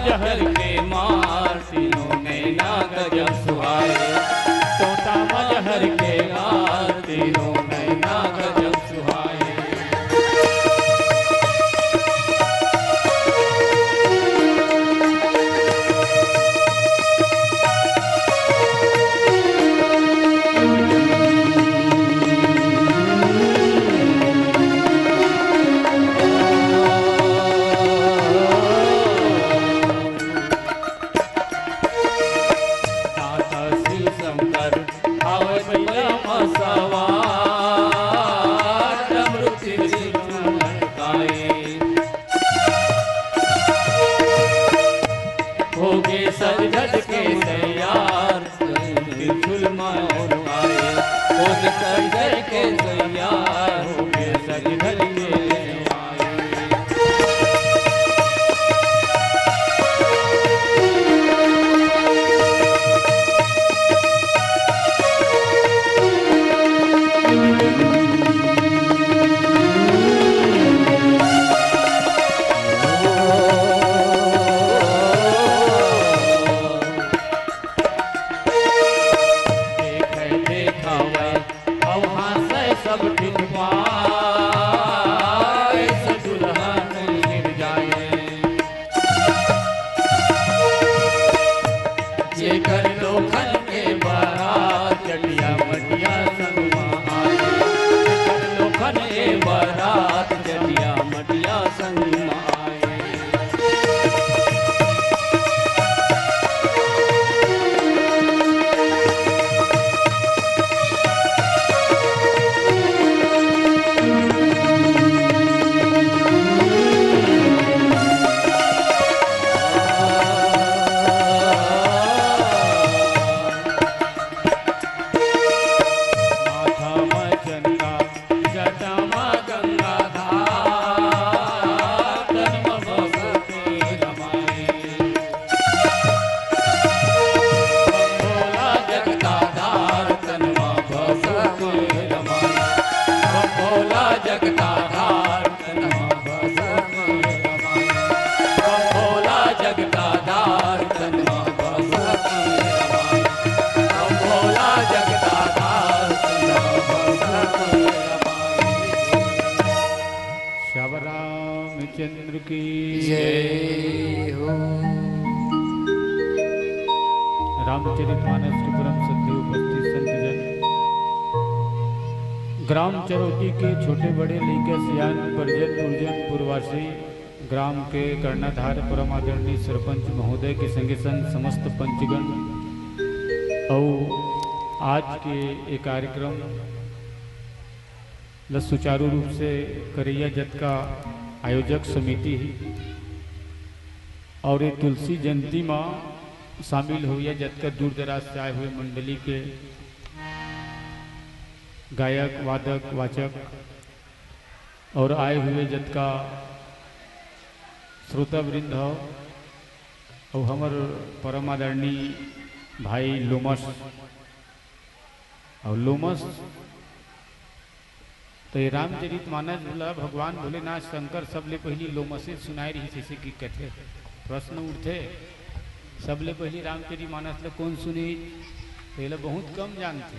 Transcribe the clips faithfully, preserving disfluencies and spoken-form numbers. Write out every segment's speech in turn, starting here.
जहर के मार तीनों नैना गजब सुहाए। तोता मजहर के मार तीनों नैना गजब सुहाए। दाता शिव शंकर हावय बइला म सवार, डमरू त्रिशूल लटकाए। होगे सज धज के तैयार, त्रिशूल म ओढ़ाए। होगे सज धज के तैयार, होगे सज धज के तैयार। देखै देखावै अउ हाँसै सब ठिन पाय, से दुल्हन गिर जाए। जेकर लोखन के बारात चटिया मटिया संग म आए, जेकर लोखन के बारात चटिया मटिया संग म आए। माथा म चंदा, जटा म गंगाधार, तन म बसत रमाए। बम भोला जगताधार, तन म बसत रमाए। बम भोला जगताधार, तन म बसत रमाए। बम भोला जगताधार, तन म बसत रमाए। बम भोला जगताधार, तन म बसत रमाए। श्याम रामचंद्र की जय हो। रामचरित मानस के परम सत्य उपस्थित संतजन, ग्राम चरौटी के छोटे बड़े लइका सियान, परिजन पुरजन पुरवासी, ग्राम के कर्णाधार परम आदरणीय सरपंच महोदय के संगे संग समस्त पंचगण अउ आज के ये कार्यक्रम ल सुचारू रूप से करइया जतका आयोजक समिति हे अउ ये तुलसी जयंती म शामिल होइया जतका दूर दराज से आए हुए मंडली के गायक, वादक, वाचक अउ आए हुए जतका श्रोता वृंद हो अउ हमर परम आदरणीय भाई लोमस अउ लोमस तो ये रामचरित मानस ला भगवान भोलेनाथ शंकर सबले पहिली लोमसे सुनाए रहिस, जइसे कि कथे। प्रश्न उठथे, सबले पहिली रामचरित मानस ला कोन सुने? तो एला बहुत कम जानथे।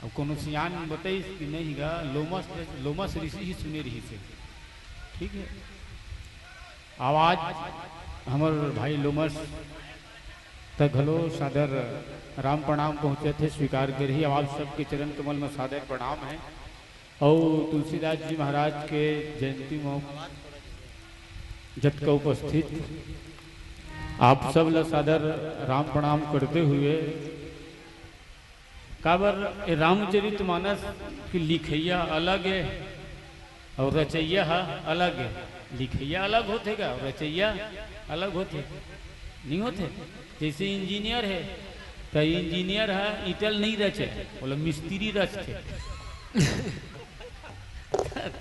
अब कोनो सियान बताइस कि नहीं गा, लोमस, लोमस ऋषि ही सुने रहिस हे। ठीक है, आवाज हमर भाई लोमस तक घलो सादर राम प्रणाम पहुँचत हे, स्वीकार करही। अब आप सबके चरण कमल में सादर प्रणाम है। अउ तुलसीदास जी महाराज के जयंती मौका जतका उपस्थित आप सब ला सादर राम प्रणाम करते हुए, काबर ए रामचरित मानस के लिखइया अलग है अउ रचइया ह अलग है। लिखइया अलग होथे गा, रचइया अलग होथे, नहीं होथे? जैसे इंजीनियर है, तो इंजीनियर ह ईंटल नहीं रचे, बोला मिस्त्री रचथे।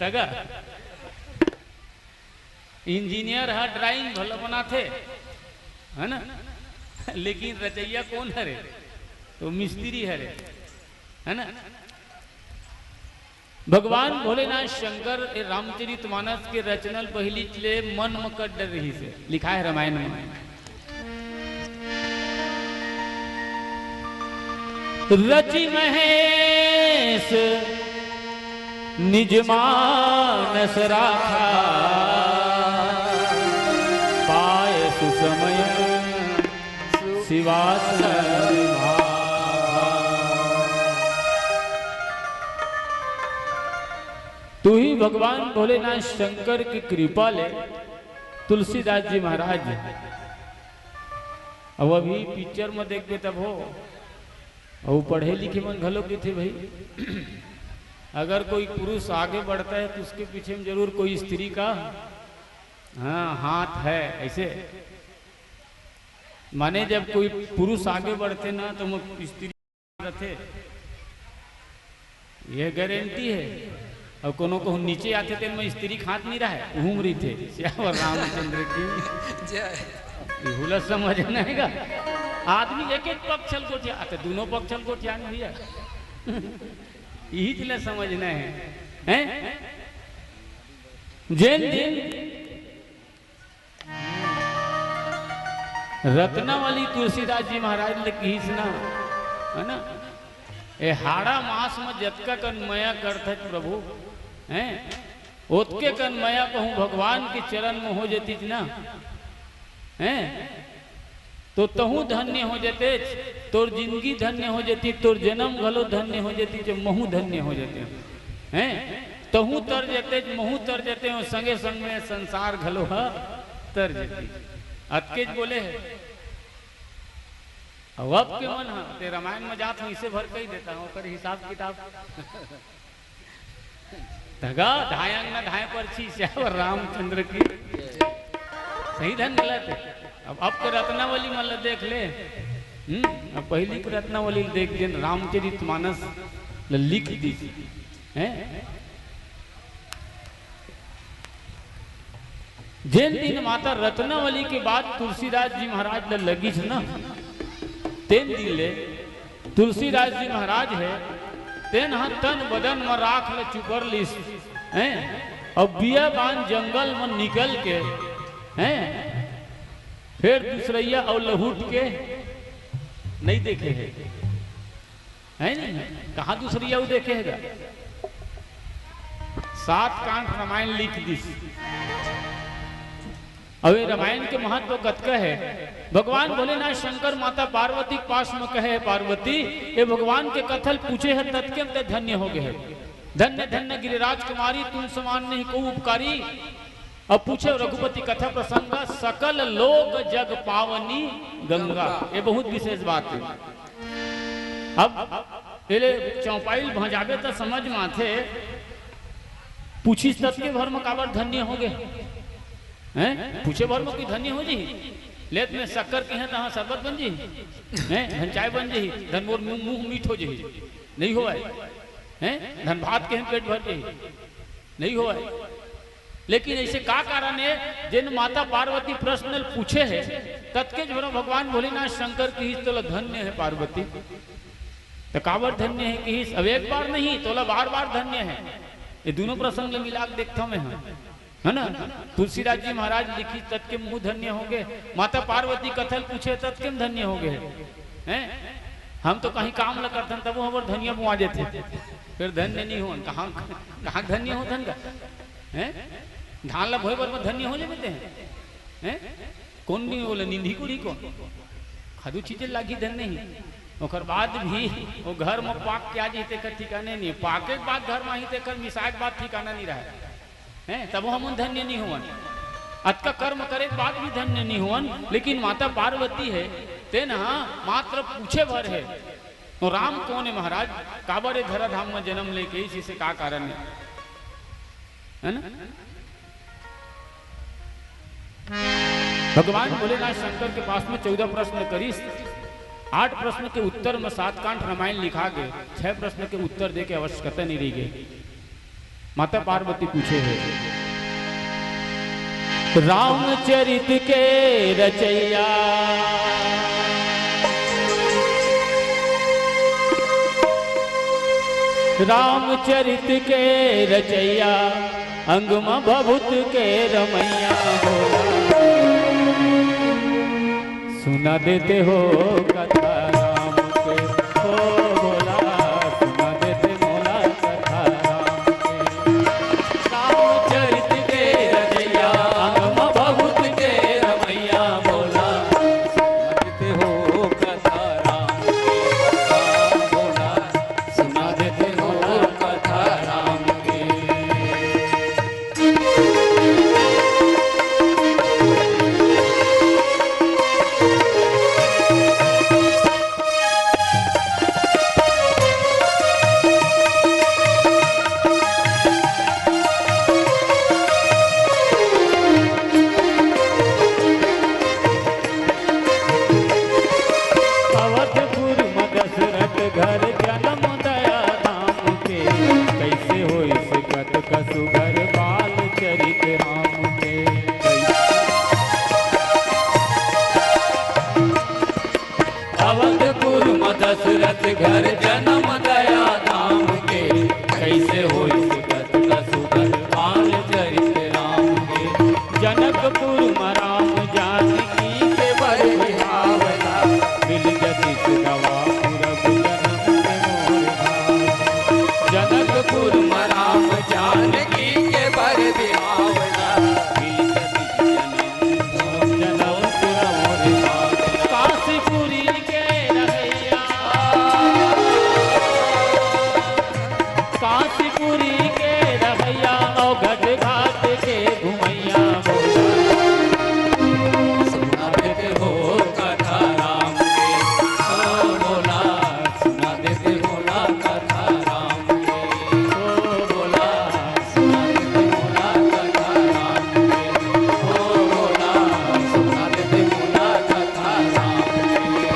तगा इंजीनियर ह ड्राइंग भला बनाथे, है ना? लेकिन रचइया कोन हरे? तो मिस्त्री हरे, है ना? भगवान भोलेनाथ शंकर ए रामचरित मानस के रचना ल पहिलीच ले मन म कर डर रहिस हे, लिखाय हे रामायण म। रचि महेश निज मानस राखा, पाय सुसमय सिवासन भावा। तुही भगवान भोलेनाथ शंकर के कृपा ले तुलसीदास जी महाराज, अब अभी पिक्चर म देखबे तब हो, अउ पढ़े लिखे मन घलो कहिथे भाई, अगर कोई पुरुष आगे बढ़ता है तो उसके पीछे में जरूर कोई स्त्री का, हाँ, हाथ है, ऐसे। माने जब कोई पुरुष आगे बढ़थे ना तो वो स्त्री रथे, ये गारंटी हे। अउ कोनो कहूँ नीचे आथे तेन में स्त्री के हाथ नहीं रहे, उहू म रहिथे। सियावर रामचंद्र की। जय। इहू ला समझना हे गा। आदमी एक एक पक्ष ल गोठियाथे, दूनों पक्ष ल गोठियान भैया। इही ला समझना हे, हैं? जेन दिन रत्नावली तुलसीदास जी महाराज ले किहिस ना, है ना, ए हाड़ा मास म जतका कन मया करथच प्रभु, हैं, ओतके कन मया कहूँ भगवान के चरण म हो जतिच ना, हैं, तो तहूँ धन्य हो जतेच, तोर जिंदगी धन्य हो जतिच, तोर जनम घलो धन्य हो जतिच, महूँ धन्य हो जतेंव, हैं? तहूँ तर जतेच, महूँ तर जतेंव, संगे संग में संसार घलो ह तर जतिच। अतकेच बोले हे। अब, अब के मन ह, ते रामायण म जात हँव, इसे भर कहि देता हँव, ओकर हिसाब किताब। धगा धायंग न धाय परछी, सियावर रामचंद्र की। सही धन गलत हे। अब, अब के रत्नावली मन ल देख ले। हम्म, अब पहिली के रत्नावली ल देख, जेन रामचरित मानस ल लिख दिस। हैं? जेन दिन माता रत्नावली के बात तुलसीदास जी महाराज ल लगिस न, तेन दिन ले तुलसीदास जी महाराज हे, तेन ह तन बदन म राख ल चुपर लिस, हैं? अउ बियाबान जंगल म निकल के, हैं? फेर दूसरइया अउ लहुट के नइ देखे हे, है नहीं? कहाँ दूसरइया अउ देखे हे गा? सात कांड रामायण लिख दिस। अउ ए रामायण के महत्व कतका हे। भगवान भोलेनाथ शंकर माता पार्वती के पास म कहे हे, "पार्वती, ए भगवान के कथा ल पूछे हस, ततके म तैं धन्य हो गे हस। धन्य धन्य गिरिराज कुमारी, तुम समान नहीं को उपकारी।" अउ पूछे रघुपति कथा प्रसंग, "सकल लोक जग पावनी गंगा।" ये बहुत विशेष बात हे। अब एला चौपाई ल भँजाबे त समझ म आथे, पूछिस ततके भर म काबर धन्य हो गे? हैं? पूछे भर म कोई धन्य हो जही? ले त मैं शक्कर केहेंव त हाँ शरबत बन जही? हैं? धन चाय बन जही? धन मोर मुँह, मुँह मीठ हो जही? नहीं होवय। हैं? धन भात केहेंव त पेट भर जही? नहीं होवय। लेकिन अइसे का कारण हे, जेन माता पार्वती प्रश्न ल पूछे हे, ततके झोरा भगवान भोलेनाथ शंकर किहिस, "तोला धन्य हे पार्वती।" त काबर धन्य हे किहिस? अब एक बार नहीं, तोला बार बार धन्य हे। ये दूनों प्रसंग ल मिला के देखथँव मैं ह, है ना? तुलसीदास जी महाराज लिखिस, "ततके महूँ धन्य हो गे।" माता पार्वती कथा ल पूछे, "ततके म धन्य हो गे।" हैं? हम तो कहीं काम ल करथन, तभो हमर धनिया बुआ देथे, फेर धन्य नहीं होवन। कहाँ, कहाँ धन्य होथन गा? हैं? धान ल बोए बर म धन्य हो जाबे ते? हैं? कोन नहीं बोले, निंदी कोड़ी कोन? खादू छींचे लागही धन नहीं। ओकर बाद भी वो घर म पाक के आ जही, तेकर ठिकाने नहीं। पाके के बाद घर म आही, तेकर मिसाए के बाद ठिकाना नहीं रहे। हैं? तभो हमन धन्य नहीं होवन। अतका कर्म करे के बाद भी धन्य नहीं होवन, लेकिन माता पार्वती हे, तेन ह मात्र पूछे भर हे। तो राम कोन हे महाराज? काबर ए धराधाम म जनम लेके आइस, इसे का कारण हे? है ना? भगवान भोलेनाथ शंकर के पास म चौदह प्रश्न करिस। आठ प्रश्न के उत्तर म सात कांड रामायण लिखा गे, छह प्रश्न के उत्तर दे के आवश्यकता नहीं रहि गे। माता पार्वती पूछे हे, रामचरित के रचैया, रामचरित के रचैया, अंग म भभूत के रमैया भोला। सुना देते हो कथा राम के, ओ भोला, सुना देते मोला कथा राम के। रामचरित के रचैया, अंग म भभूत के रमैया भोला। सुना देते हो कथा राम के, आ भोला। सुना देते हो कथा राम के। अवधपुर म दशरथ घर, जनम दया धाम के। कइसे होइस कतका सुघर, बाल चरित राम के। अवधपुर म दशरथ घर, जनम दया धाम के। कइसे होइस कतका सुघर, बाल चरित राम के। जनकपुर म राम जानकी के बर बिहावला, मिल जतिस गवा पुरब जनम के मोर भाग। जनकपुर म राम जानकी के बर बिहावला, मिल जतिस जनम, जनम के मोर भाग। काशीपुरी के रहैया, काशीपुरी के रहैया, अवघट घाट के घुमैया भोला। सुना देते हो कथा राम के, ओ भोला, सुना देते हो ना कथा राम के, ओ भोला, सुना देते हो ना कथा राम के, ओ भोला, सुना देते हो ना कथा राम के।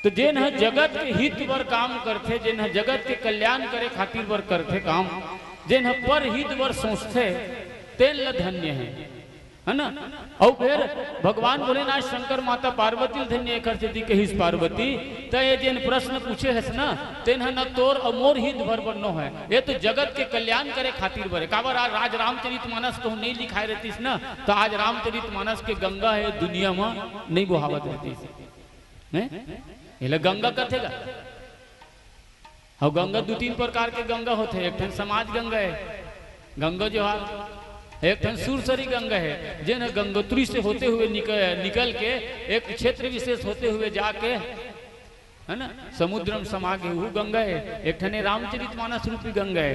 तो जेन ह जगत के हित बर काम करथे, जेन ह जगत के कल्याण करे खातिर बर करथे काम, जेन ह परहित बर सोचथे, तेन ल धन्य हे, है ना? अउ फेर भगवान भोलेनाथ शंकर माता पार्वती ल धन्य एखर सेती कहिस पार्वती, त ये जेन प्रश्न पूछे हस ना, तेन ह न तोर अउ मोर हित बर बर नो हे, ये तो जगत के कल्याण करे खातिर बर हे। काबर आज राज रामचरित मानस कहूँ नइ लिखाए रहतिस ना, त आज रामचरित मानस के गंगा हे दुनिया म नइ बोहावत रहतिस। हैं? एला गंगा कथे गा? अउ गंगा दू तीन प्रकार के गंगा होथे, एक ठन समाज गंगा हे, गंगा जोहार, एक ठन सुरसरी गंगा हे, जेन ह गंगोत्री से होते हुए निकल, निकल के एक क्षेत्र विशेष होते हुए जाके, है ना, समुद्र म समा गे, उहू गंगा हे। एक ठन रामचरित मानस रूपी गंगा हे।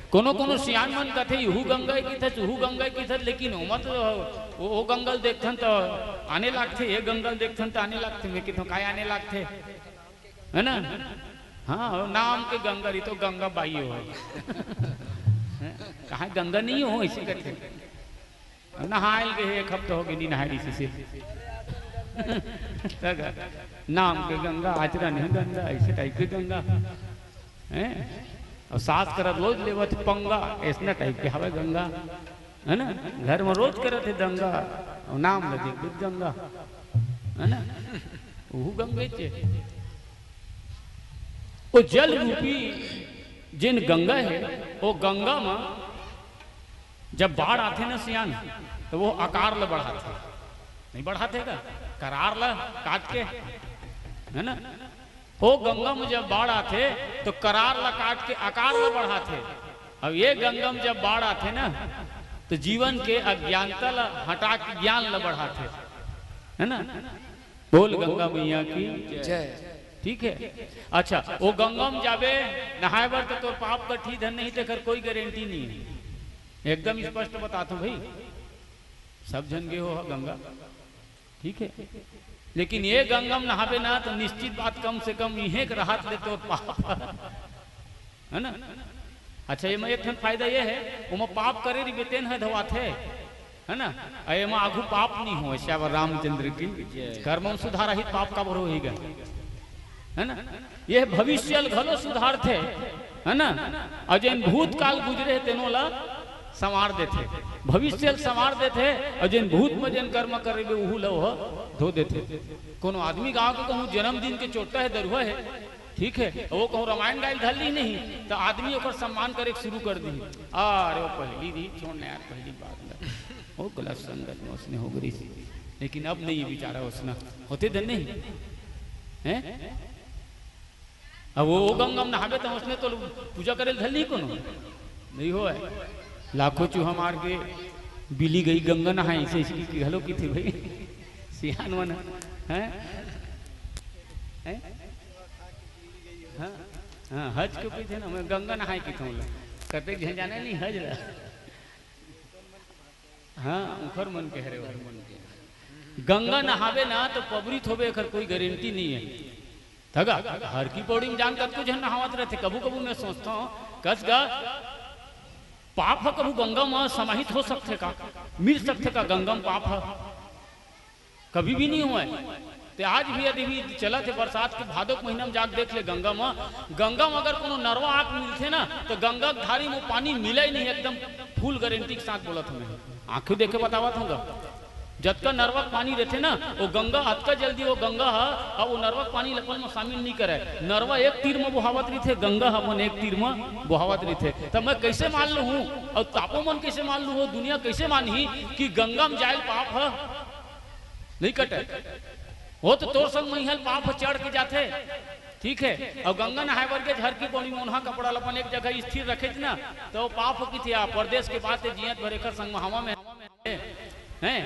कोनो कोनो सियान मन कथे, इहू गंगा हे किथस, उहू गंगा हे किथस, लेकिन ओमा तो वो, वो गंगा ल देखथन त आने लागथे, ये गंगा ल देखथन त आने लागथे। मैं किथों काय आने लागथे? है ना? हाँ, वो नाम के गंगा रही तो गंगा बाई हो। कहाँ गंगा नहीं हो, ऐसे करके। नहाए गए, एक हफ्ता हो गया, नहीं नहाए रही से। तब नाम के गंगा, आचरण है गंदा, ऐसे टाइप के गंगा। हैं? और सास करा रोज लेवत पंगा, ऐसना टाइप के हवे गंगा। है ना? घर में रोज करत हे दंगा, अउ नाम ल देख देख गंगा, है ना? उहू गंगे चे। वो जल रूपी जेन गंगा हे, वो गंगा म जब बाढ़ आथे ना सियान, तो वो अकार ल बढ़ाथे, नहीं बढ़ाथे का? करार ल काट के, है ना? ओ गंगा म जब बाढ़ आथे, तो करार ल काट के अकार ल बढ़ाथे। अब ये गंगा म जब बाढ़ आथे ना, तो जीवन के अज्ञानता ल हटा के ज्ञान ल बढ़ाथे, है ना? बोल गंगा मैया की। जय। ठीक है, अच्छा, वो गंगा म जाबे नहाए बर, तो तोर पाप कटही धन नहीं, तेकर कोई गारंटी नहीं है। एकदम स्पष्ट बताथों भाई, सब झन गे हो गंगा। ठीक है, लेकिन ये गंगा म नहाबे ना, तो निश्चित बात, कम से कम इहें के रहत ले तोर पाप, है ना? अच्छा, एमा एक ठन फायदा ये है, ओमा पाप करे रहिबे तेन ह धोवाथे, है ना? अउ एमा आघू पाप नहीं हो, श्यावर रामचंद्र की। जय। कर्म म सुधार आही, पाप काबर होही गा, है ना? ये भविष्य ल घलो सुधारथे, है ना? अउ जेन भूतकाल गुजरे हे तेनो ला संवार देथे, भविष्य ल संवार देथे, अउ जेन भूत म जेन कर्म करे बे, उहू ल ओह धो देथे। कोनो आदमी गांव के कहूं जन्मदिन के चोट्टा हे, दरुहा हे, ठीक हे, अउ वो कहूं रामायण गाय ल धर ली नहीं, त आदमी ओकर सम्मान करे के शुरू कर दी। अरे वो पहली री, छोड़ ना यार, पहली बात ल, वो गलत संगत में उसने हो गई। लेकिन अब नहीं, बेचारा उसना होते धन नहीं है। अब वो, वो गंगा म नहाबे त उसने तो पूजा करे ल धर ली कोनो? नहीं होय। लाखों चूहा मार के बिली गई गंगा नहाए, अइसे इसकी की घलो की थी भाई। सियान मन, हैं? हैं? हाँ, हाँ, हज के कहिथे ना, मैं गंगा नहाए की कहूँ ला। कतेक झन जाने नहीं हज ला। हाँ, उखर मन के हरे, उखर मन के। गंगा नहाबे ना तो पबरित होबे, एकर कोई गारंटी नहीं है। थगा, हर की पौड़ी में जान कतको झन नहावत रहथे। कभू कभू मैं सोचता हूँ, कस गा, पाप ह कभू गंगा म समाहित हो सकथे का? मिल सकथे का गंगा म पाप ह? कभी भी नहीं हुआ है। ते आज भी यदि भी चलत हे बरसात के, भादो के महीना में जाके देख ले गंगा म, गंगा म अगर कोनो नरवा आके मिलथे ना, तो गंगा के धारी में पानी मिले ही नहीं, एकदम फुल गारंटी के साथ बोलत हूँ मैं। आंखों देखे बतावत हूँ गा। जतका नरवा के पानी रहिथे ना, वो गंगा अतका जल्दी वो गंगा ह, अउ वो नरवा के पानी ल अपन म शामिल नहीं करे। नरवा एक तीर म बोहावत रहिथे, गंगा ह अपन एक तीर म बोहावत रहिथे। त मैं कैसे मान लूँ? अउ तापो मन कैसे मान लूँ? वो दुनिया कैसे मानही कि गंगा म जाए ल पाप ह? नहीं कटे। वो तो तोर संग मइहा ल पाप ह चढ़ के जाथे, ठीक है। अउ गंगा नहाए बर गे, हर की पौड़ी में ओन्हा कपड़ा ल अपन एक जगह स्थिर रखेच ना, तो वो पाप ह किथे आ, परदेस के बात हे, जियत भर एकर संग म हवा में हैं,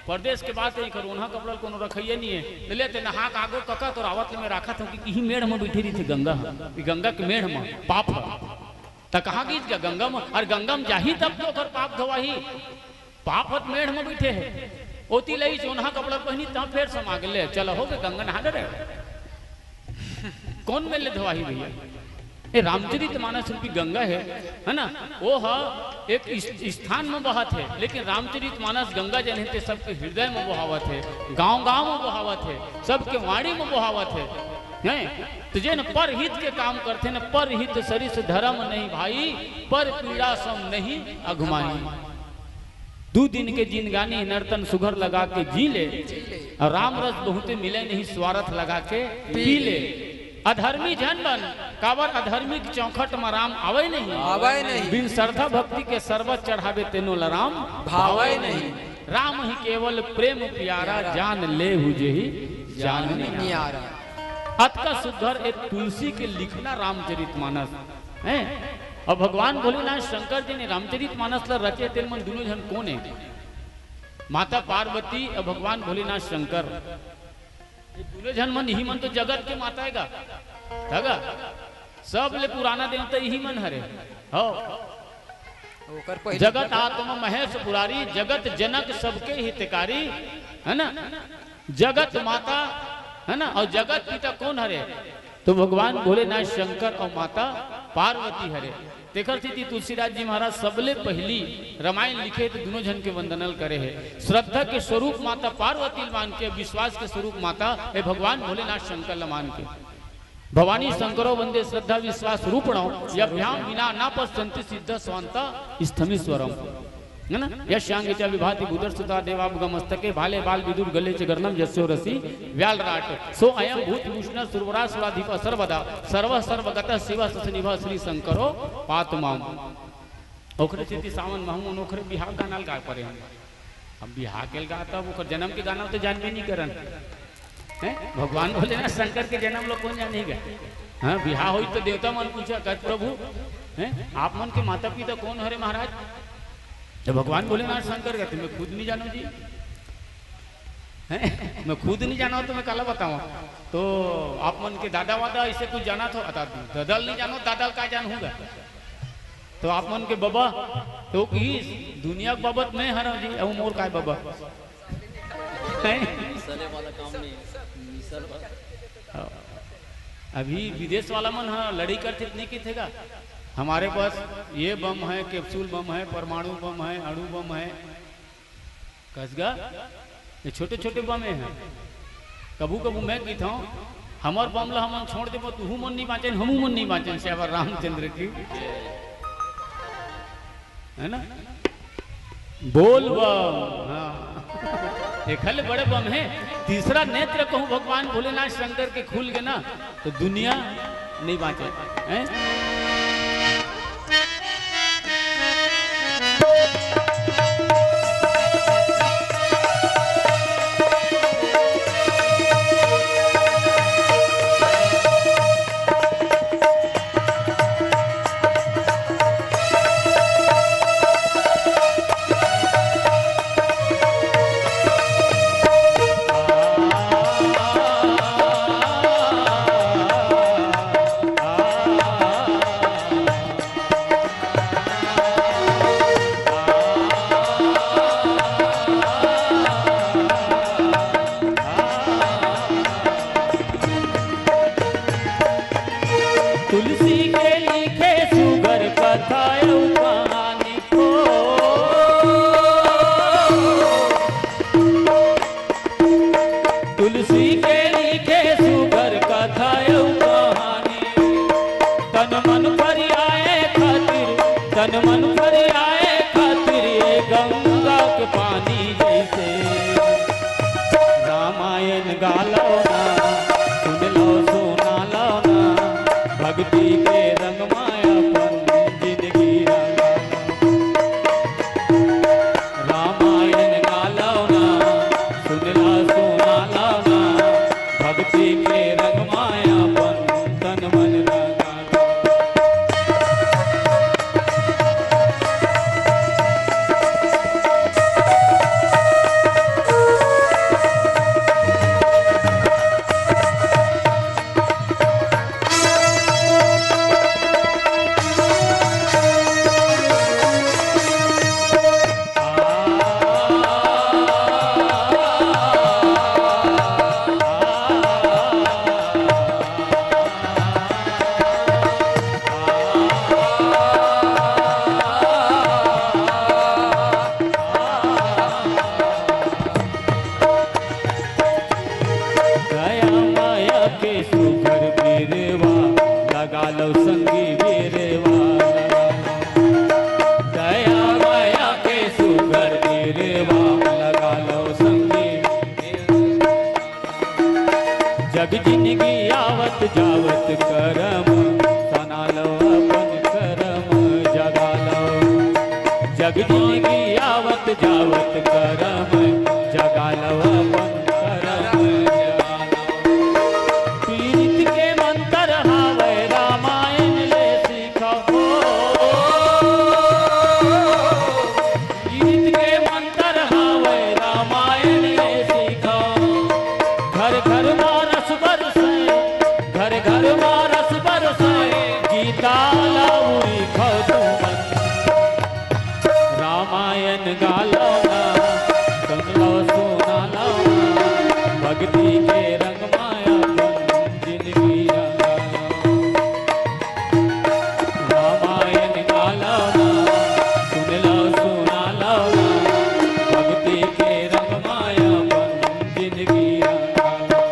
परदेस के बात हे, एकर ओन्हा कपड़ा ल कोनो रखइया नहीं है। ले ते नहा के आगो कका, तोर आवत ले मैं राखत हूँ कि इही मेढ़ म बइठे रहिथे गंगा ह, कि गंगा के मेढ़ म पाप ह। त कहाँ गीस गा गंगा म? अरे गंगा म जाही तब तो ओकर पाप धोवाही। पाप ह त मेढ़ म बइठे हे। ओती लइस ओन्हा कपड़ा पहिनी, तहाँ फेर समा गे, ले चला हो गे गंगा नहा डरे। कौन मेर ले धोवाही भैया? ए, रामचरित मानस रूपी गंगा हे, है ना? वो ह एक इस-, स्थान म बहत हे, लेकिन रामचरित मानस गंगा जन हे ते सबके हृदय म बोहावत हे, गांव-गांव म बोहावत हे, सबके वाणी म बोहावत हे, हैं? त जेन परहित के काम करथे न, परहित सरिस धरम नहीं भाई, पर पीड़ा सम नहीं अघमाही। दू दिन के जिनगानी नरतन सुघर लगा के जी ले, अउ राम रस बहुते मिले नहीं, स्वारथ लगा के पी ले। अधर्मी झन बन, काबर अधर्मी के चौखट म राम आवय नहीं। आवय नहीं। बिन श्रद्धा भक्ति के शरबत चढ़ाबे, तेनो ल राम भावय नहीं। राम ही केवल प्रेम प्यारा, प्यारा। जान लेहु जेहि जाननी न्यारा। अतका सुघर ए तुलसी के लिखना रामचरित मानस, हैं? अउ भगवान भोलेनाथ शंकर जी ने रामचरित मानस ल रचे, तेन मन दुनों झन कोन हे? माता पार्वती अउ भगवान भोलेनाथ शंकर। ये दुनों झन मन, इही मन तो जगत के माता हे गा। हगा? सब ले पुराना देवता इही मन हरे। हो। ओकर पहिले जगत आत्मा महेश पुरारी, जगत जनक सबके हितकारी, है ना? जगत माता, है ना? अउ जगत पिता कोन हरे? तो भगवान भोलेनाथ शंकर अउ माता पार्वती हरे। तेखर सेती तुलसीदास जी महाराज सबले पहिली रामायण लिखे त दुनों झन के वंदना ल करे हे। श्रद्धा के स्वरूप माता पार्वती ल मान के, विश्वास के स्वरूप माता ए भगवान भोलेनाथ शंकर ल मान के। भवानी शंकरो वंदे श्रद्धा विश्वास रूपणो, यभ्याम विना न पश्यन्ति सिद्ध स्वान्ता स्थमीश्वरम। है ना? यस्यांगे च विभाति भूधर सुता देवा मुगमस्तके, भाले बाल विदुर गले च गर्णम यस्यो रसि व्याल राट। सो अयम भूत भूषण सुरवरा सुराधिप सर्वदा, सर्व सर्वगत शिव ससनिभ श्री शंकरो पातु माम। ओखरे सेती सावन महू ओखरे बिहाव गाना ल गाय परे हम। अब बिहाव के ल गाता, ओकर जन्म के गाना तो जानबे नहीं करन। हैं? भगवान भोलेनाथ शंकर के जन्म ल कोन जाने गा? हाँ, बिहाव होई तो देवता मन पूछा, "कत प्रभु, हैं? आप मन के माता पिता कोन हरे महाराज?" तो भगवान भोलेनाथ शंकर कहते, "मैं खुद नहीं जानों जी।" हैं? मैं खुद नहीं जानों तो मैं काला बताऊँ? तो आप मन के दादा वादा ऐसे कुछ जाना तो बता दूँ। दादा ल नहीं जानों, दादा ल का जानहूँ गा? तो आप मन के बबा, तो किस दुनिया के बबा त मैं हरव जी, अउ मोर काय बबा? हैं? मिसले वाला काम नहीं, मिसल वाला। हाँ। अभी विदेश वाला मन ह लड़ई करथे त नहीं किथे गा, "हमारे पास ये बम है, कैप्सूल बम है, परमाणु बम है, अणु बम है।" कस गा, ये छोटे-छोटे बम हे। कभू-कभू मैं कहिथंव, "हमर बम ल हमन छोड़ देबो, तुहू मन नहीं बाँचन, हमू मन नहीं बाँचन।" सियावर रामचंद्र की। है ना? बोल बम। हाँ। एखर ले बड़े बम हे। तीसरा नेत्र कहूँ भगवान भोलेनाथ शंकर के खुल गे ना, तो दुनिया नहीं बाँचे। हैं? तुलसी के लिखे सुघर कथा अउ कहानी हो। तुलसी के लिखे सुघर कथा अउ कहानी। तन मन फरियाए खातिर, तन मन फरियाए खातिर ये गंगा के पानी जैसे। रामायण गा लव ना, सुन लव सुना लव ना, भक्ति के रंग मा अपन जिंदगी रंगा लव। रामायण गा लव ना, सुन लव सुना लव ना, भक्ति के रंग मा अपन तन मन रंगा लव। दया माया के सुघर बेरवा, लगा लव संगी बेरवा। दया माया के सुघर बेरवा, लगा लव संगी। जग जिनगी आवत जावत करम, सना लव अपन करम जगा लव। जग जिनगी आवत जावत करम, जगा लव अपन करम जगा लव। पीरित के मंतर हावय रामायण ले सीखव। पीरित के मंतर हावय रामायण ले सीखव। घर घर मा रस बरसय, घर घर मा रस बरसय, गीता ला उरिखव तुमन। रामायण गा लव ना, सुन लव सुना लव ना, भक्ति के रंग मा अपन जिनगी रंगा लव। रामायण गा लव ना, सुन लव सुना लव ना, भक्ति के रंग मा अपन जिनगी रंगा लव।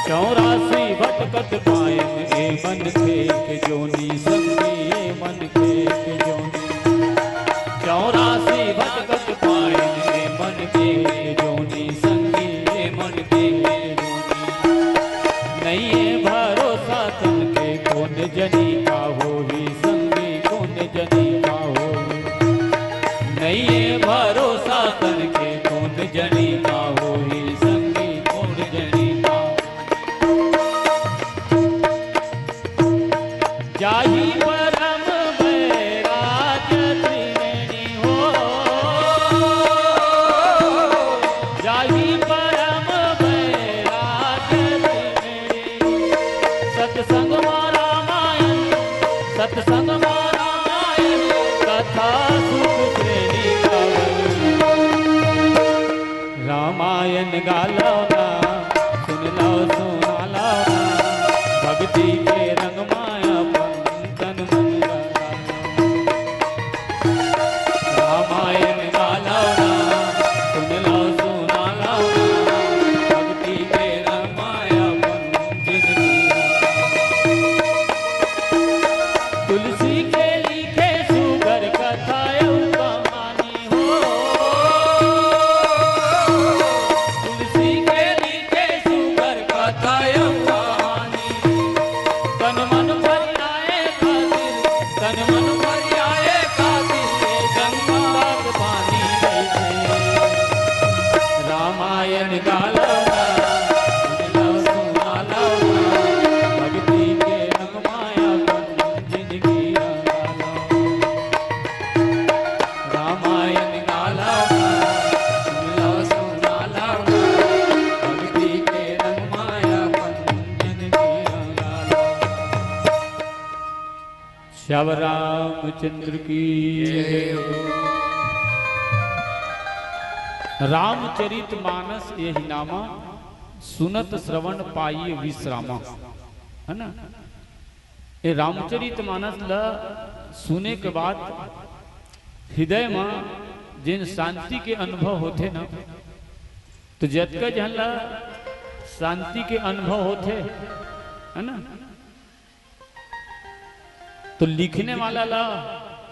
चौरासी भटकत पाएन ए मनखे के जोनी संगी, ए मनखे के जोनी। चौरासी भटकत पाएन ए मनखे के जोनी संगी, ए मनखे के जोनी। नइये भरोसा तन के कोन जनी का होही संगी, कोन जनी का होही। नइये भरोसा तन के कोन जनी का होही संगी, कोन जनी का। जाही परम बैराग त्रिवेणी हो, जाही परम गालो ना, सुन लो सुना लो ना, भक्ति के रंग माया अपन तन मन रंगा लो। रामायण गालो ना, सुन लो सुना लो ना, भक्ति के रंग माया अपन जिंदगी। तुलसी के लिखे सुगर कथा अउ कहानी हो। तुलसी के लिखे सुगर कथा अउ कहानी। तन मन फरियाए खातिर, तन मन फरियाए खातिर, ये गंगा के पानी जैसे। रामायण गालो ना, सुन लो सुना लो ना, भक्ति के रंग माया अपन जिंदगी रंगा लो। रामायण गालो ना, सुन लो सुना लो ना, भक्ति के रंग माया अपन जिंदगी रंगा लो। श्यावर रामचंद्र की जय हो। रामचरित मानस यही नामा, सुनत श्रवण पाई विश्रामा, है ना? ये रामचरित मानस ला सुने के बाद हृदय में जिन शांति के अनुभव होथे ना, तो जतका झन ला शांति के अनुभव होथे, है ना, तो लिखने वाला ला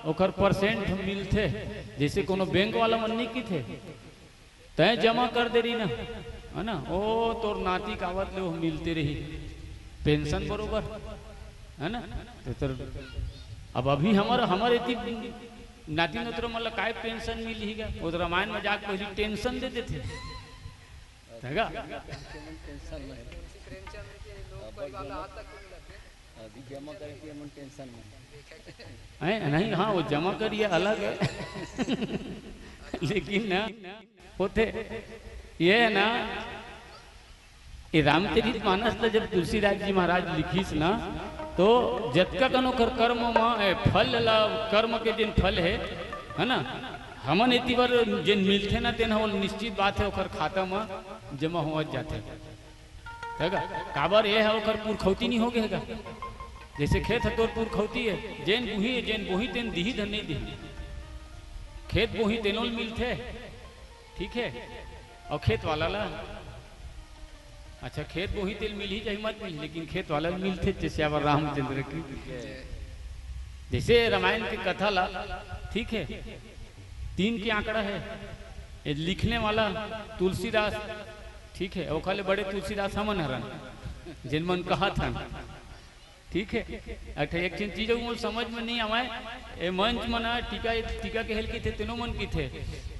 ओकर परसेंट मिलथे। जैसे कोनो बैंक वाला मन नहीं किथे, तैं जमा कर दे रही ना, है ना, ओ तोर नाती कावत ले वो मिलते रही पेंशन बरोबर, है ना। तो तोर, अब अभी हमर हमर एती नाती नोतरो मन ला काय पेंशन मिलही गा? वो तो रामायण में जाके पहली टेंशन दे देथे। है गा? टेंशन नहीं। अभी जमा करे के मन टेंशन में। हैं? नहीं, हाँ, वो जमा करिए अलग है। लेकिन ना, होथे, ये है ना, ये रामचरित मानस ला जब तुलसीदास जी महाराज लिखिस ना, तो जतका कन ओकर कर्म म, ए, फल ला, कर्म के जेन फल हे, है ना, हमन एती बर जेन मिलथे ना, तेन ह निश्चित बात है, ओकर खाता म जमा होवत जाथे। हे गा? काबर ये ह ओकर पुरखौती नहीं हो गए हे गा? जैसे खेत ह तोर पुरखौती है, जेन बुही है, जेन बोही तेन दिही धन नहीं दिही। खेत बोही तेनो ल मिलथे, ठीक है, और खेत वाला ला, अच्छा, खेत बोही तेल मिलही चाहे मत मिलही, लेकिन खेत वाला ल मिलथे, जैसे अब रामचंद्र की, जैसे रामायण के कथा ला, ठीक है, तीन के आंकड़ा है, ये लिखने वाला तुलसीदास, ठीक है, ओखर ले बड़े तुलसीदास हमन हरन, जेन मन कहत हन, ठीक है। अच्छा, एक ठन चीज मोर समझ में नहीं आवे, ए मंच मन टीका, टीका के हेल किथे, तेनो मन किथे,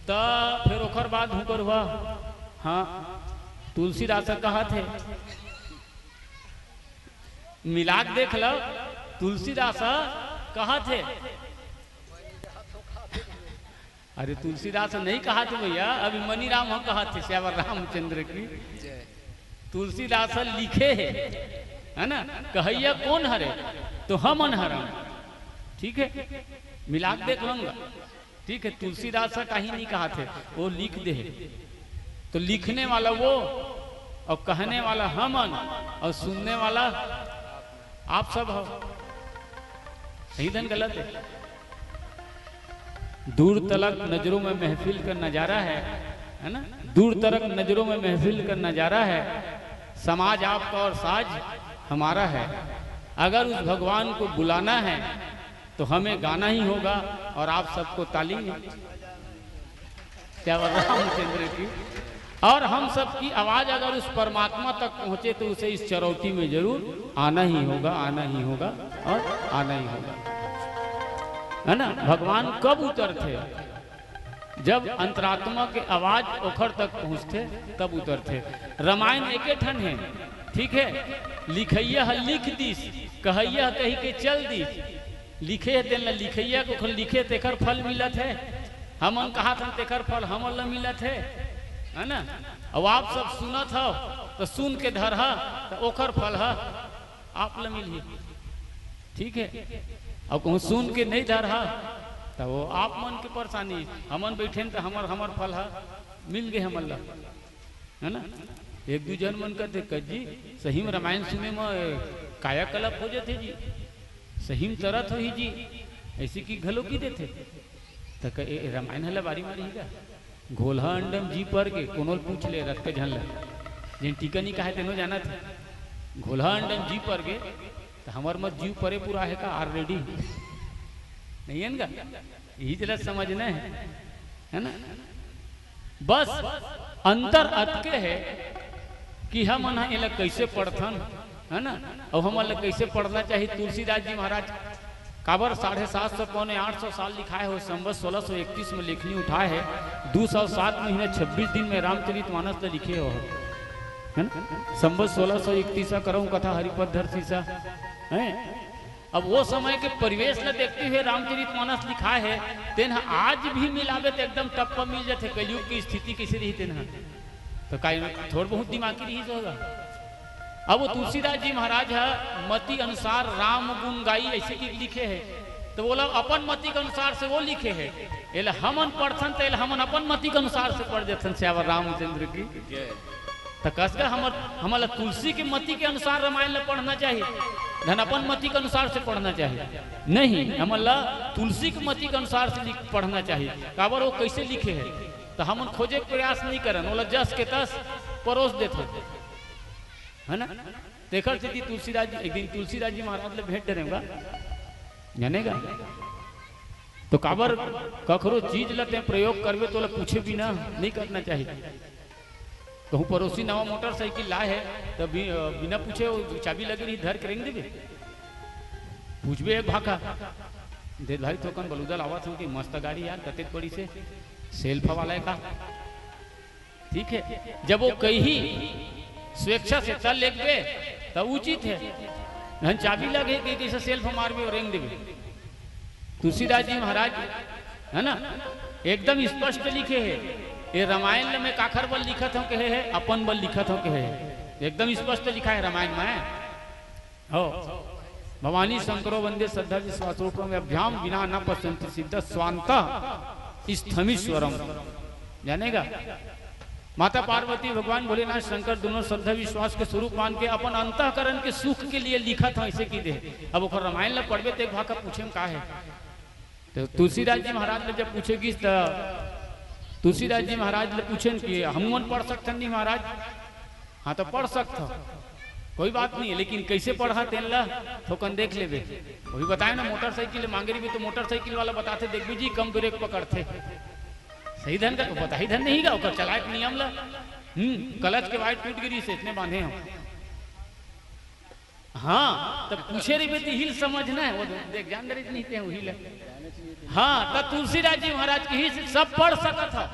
त फिर ओखर बाद हुकर हुआ, हाँ, तुलसीदास कहत हे, मिला के देख लो, तुलसीदास कहत हे। अरे, तुलसीदास नहीं कहत हे भैया, अभी मनीराम ह कहत हे, श्यावर रामचंद्र की। जय। तुलसीदास ह लिखे हे, है ना? कहैया कोन हरे? तो हमन हरन। ठीक है, मिला के देख लूंगा। ठीक है, तुलसीदास ह कहीं नहीं कहत हे, वो लिख दे हे। तो लिखने वाला वो, और कहने वाला हमन, और सुनने वाला आप सब हो। सही धन गलत है? दूर तलक नजरों में महफिल का नजारा है, है ना? दूर तलक नजरों में महफिल का नजारा है। समाज आपका और साज हमारा है। अगर उस भगवान को बुलाना है, तो हमें गाना ही होगा और आप सबको ताली। श्यावर रामचंद्र की। और हम सबकी आवाज अगर उस परमात्मा तक पहुंचे, तो उसे इस चरौटी में जरूर आना ही होगा, आना ही होगा और आना ही होगा, है ना? भगवान कब उतरथे? जब अंतरात्मा के आवाज ओखर तक पहुंचथे, तब उतरथे। रामायण एके ठन हे, ठीक है? लिखैया ह लिख दिस, कहैया ह कहि के चल दिस। लिखे हे तेन ल लिखैया के ओखर लिखे तेखर फल मिलत हे, हमन कहत हन तेखर फल हमन ल मिलत हे, है ना? अब आप सब सुनत हव, त सुन के धरहा, त ओखर फल ह आप ल मिलही। ठीक है, अब कहूँ सुन के नहीं धरहा, त वो आप मन के परेशानी, हमन बैठेन त हमर, हमर फल ह मिल गे हमन ल। है ना? एक दू झन मन कथे, "कस जी, सही म रामायण सुने म कायाकल्प हो जथे जी, सही म तरत होही जी, अइसे कहि घलो कहि देथे।" त क-, ए, ए, रामायण हला बारी मारी ही का? घोलहा अंडम जी पर गे, कोनो ल पूछ ले, रतका झन ल। जेन टीका नइ खाहे, तेनो जानत हे। घोलहा अंडम जी पर गे, त हमर म जीव परे पुरा हे का already? नइ हे न का? इही चला समझना हे, है ना? बस अंतर अतके हे कि हमन ह एला कइसे पढ़थन, है ना? अउ हमन ला कइसे पढ़ना चाही? तुलसीदास जी महाराज काबर साढ़े सात सौ, पौने आठ सौ साल लिखाए हो, संवत सोलह सौ इकतीस में लेखनी उठाए हे, दू सौ सात महीना छब्बीस दिन में रामचरित मानस ला लिखे हो, है ना? संवत सोलह सौ इकतीस करहूँ कथा हरिपद धर सीसा, हैं? अब वो समय के परिवेश ला देखते हुए रामचरित मानस लिखाए हे, तेन ह आज भी मिलाबे त एकदम टप्पा मिल जाथे। कलयुग की स्थिति कइसे रही तेन ह, तो काई थोड़ बहुत दिमागी रही होगा। अब वो तुलसीदास जी महाराज ह मति अनुसार राम गुण गाई अइसे कहि लिखे हे, त ओला अपन मति के अनुसार से वो लिखे हे। एला हमन पढ़थन त एला हमन अपन मति के अनुसार से पढ़ देथन। सियावर रामचंद्र की। त कस का हमर, हमन ला तुलसी के मति के अनुसार रामायण ला पढ़ना चाही, धन अपन मति के अनुसार से पढ़ना चाही? नहीं, हमन ला तुलसी के मति के अनुसार से लिख, पढ़ना चाही। काबर वो कइसे लिखे हे, त हमन खोजे के प्रयास नइ करन, ओला जस के तस परोस देथन, है ना? तेखर सेती तुलसीदास जी, एक दिन तुलसीदास जी महाराज ले भेंट डरेंगा, जाने का? तो काबर कखरो चीज ल तें प्रयोग करबे, तोला पूछे बिना नइ करना चाही। कहूँ पड़ोसी नवा मोटरसाइकिल लाए हे, त बि-, बिना पूछे वो चाबी लगे रही, धर के रेंग देबे? पूछबे एक भाखा, "दे भाई, थोकन बलूदा लावत हूँ कि मस्त गाड़ी यार, कतेक बड़ी से, सेल्फ वाला हे का?" ठीक हे, जब वो कही स्वेच्छा से, त लेगबे, त उचित हे। धन चाबी लगे कि कइसे सेल्फ मारबे अउ रेंग देबे। तुलसीदास जी महाराज, है ना, एकदम स्पष्ट लिखे हे। ये रामायण ल मैं काखर बर लिखत हूँ कहे हे, अपन बर लिखत हूँ कहे हे। एकदम स्पष्ट लिखा हे रामायण में। हो। भवानी शंकरो वंदे श्रद्धा विश्वासोपम अभ्याम विना न पश्यंति सिद्ध स्वांत स्थमीश्वरम। जाने का? माता पार्वती, भगवान भोलेनाथ, शंकर दोनों श्रद्धा विश्वास के स्वरूप मान के अपन अंतःकरण के सुख के लिए लिखत हूँ, अइसे कहि दे। अब ओकर रामायण ला पढ़बे त एक भाखा पूछे म का हे? त तुलसीदास जी महाराज ले जब पूछे गिस, त तुलसीदास जी महाराज ले पूछेन कि हमन पढ़ सकथन नहीं महाराज? हाँ, त पढ़ सकथव, कोई बात नहीं हे, लेकिन कइसे पढ़हा तेन ला थोकन देख लेबे। अभी बताए ना, मोटरसाइकिल मांगे रहिबे त मोटरसाइकिल वाला बताथे, "देखबे जी, कम ब्रेक पकड़थे।" सही धन का बताही धन नहीं गा, ओकर चलाए के नियम ला। हम्म, क्लच के वायर टूट गे रहिसे, अइसने बांधे हंव। हाँ, त पूछे रहिबे त इही ल समझना हे, वो देख जान डरे नहीं ते उही ल। हाँ, त तुलसीदास जी महाराज कहिस सब पढ़ सकत हव,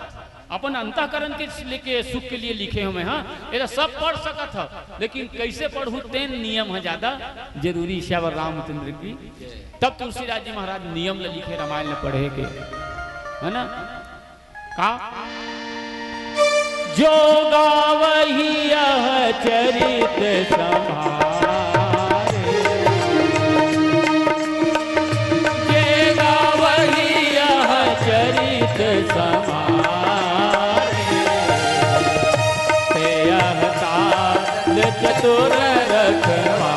अपन अंतःकरण के लेके सुख के लिए लिखे हंव मैं, हाँ, एला सब पढ़ सकत हव, लेकिन कइसे पढ़हूँ तेन नियम ह ज्यादा जरूरी। सियावर रामचंद्र की। तब तुलसीदास जी महाराज नियम ल लिखे रामायण ल पढ़े के, है ना? का? जो गावहि यह चरित समारे, जे गावहि यह चरित समारे, ते यह ताल चतुर रखवारे,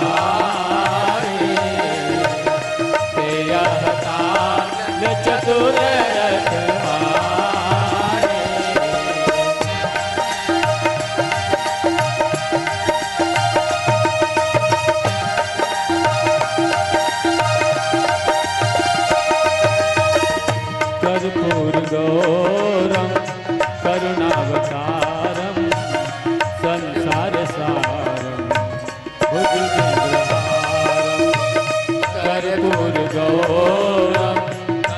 ते यह ताल चतुर रखवारे। कर्पूर गौरम करुणावतारम संसार सारम भुजगेन्द्रहारम। कर्पूर गौरम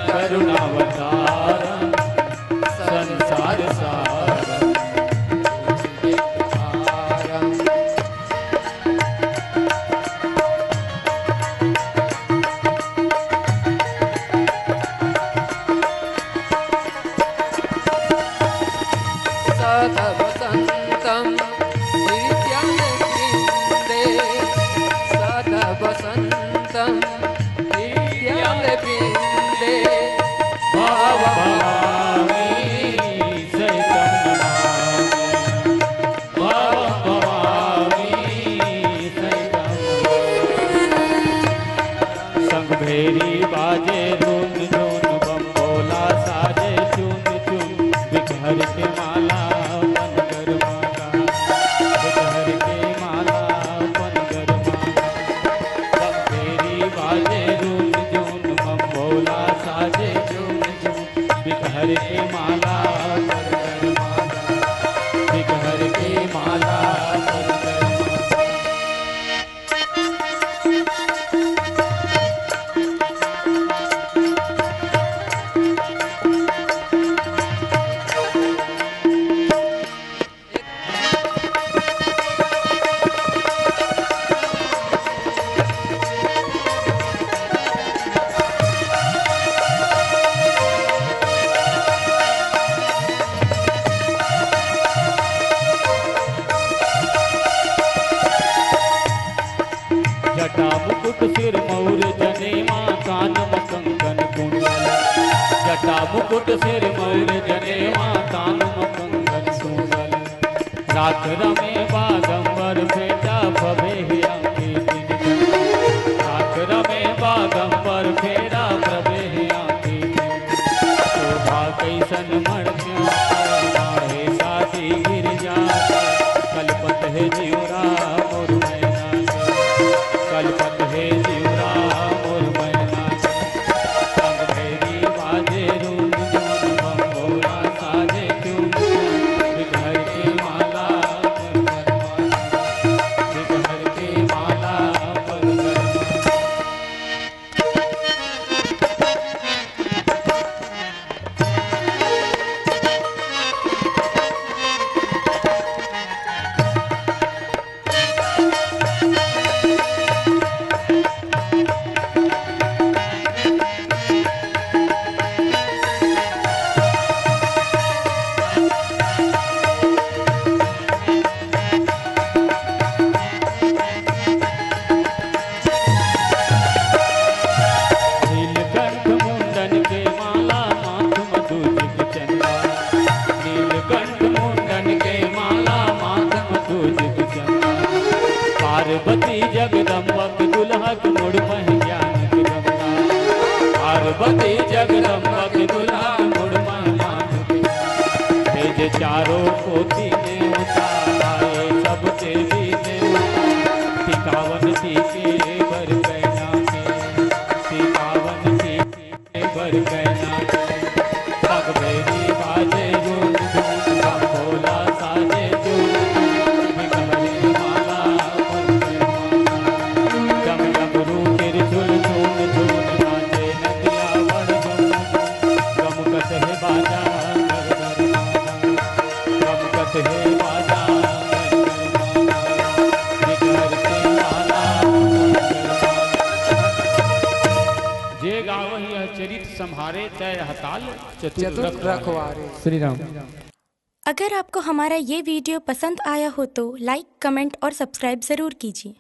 करुणावतारम सिर मौर जनेवा तान म कंगन सूंदल। रात रमे बागंबर फेटा पबे ही आंखी दिन। रात रमे बागंबर फेरा पबे ही आंखी दिन। शोभा कइसन मड़क्या माढ़े शादी गिरजा। कलपत हे जिउरा मोर मैना के। कलपत हे जिउरा मोर मैना के। संग भैरी बाजे रूम झूम बम भोला साजे चुम चुम। बिगहर के माला पर कर माला। बिगहर के माला पर कर माला। नीलकंठ मुंडन के माला माथ म दूजिक चंदा। नीलकंठ मुंडन के माला माथ म दूजिक चंदा। पार्वती जगदम्बा के दुल्हा के मुड़ मह ज्ञान के गंगा। पार्वती जगदम्बा के दुल्हा के मुड़ मह ज्ञान के गंगा। भेजे चारों कोटि नेवता आए सब देवी देवता। टिकावन टीके बर कैना के। टिकावन टीके बर कैना के। पग भैरी बाजे झूम झूम बम भोला साजे चूम। बिगहर के माला पर कर माला। डम डमरू त्रिशूल झूम झूम नाचे नंदिया बड़ झूम। गमकत हे बाजा घर घर माला। गमकत हे बाजा घर घर माला। बिगहर के माला घर घर माला। जे गावहि यह चरित सम्हारे, तै यह ताल चतुर चतुर रखवारे। रखवारे। श्री राम। अगर आपको हमारा ये वीडियो पसंद आया हो तो लाइक, कमेंट और सब्सक्राइब ज़रूर कीजिए।